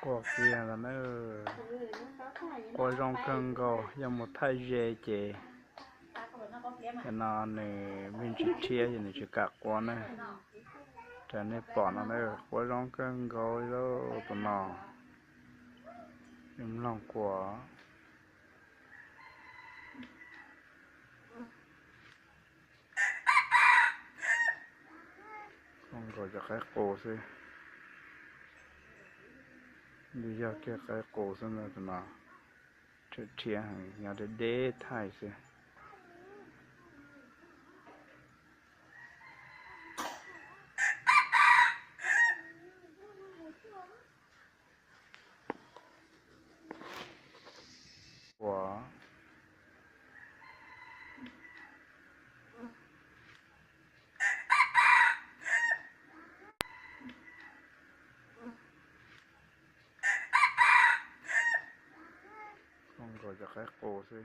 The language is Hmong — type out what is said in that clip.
Quaj kiag ntag na. Quaj zoo kawg nkaus, yog mus thaij ze ces cov no nws me ntsis rhiab ces nws tsis kam quaj na. Raws nej pom no na, quaj zoo kawg nkaus li lauj tus no. Mloog quaj. Quaj nkaus cov qaib qus xwb. Nws yog kiag qaib qus xwb ntag tus no. Rhiab rhiab heev, nyob deb deb thaij xwb. Ua, quaj nkaus cov qaib qus xwb.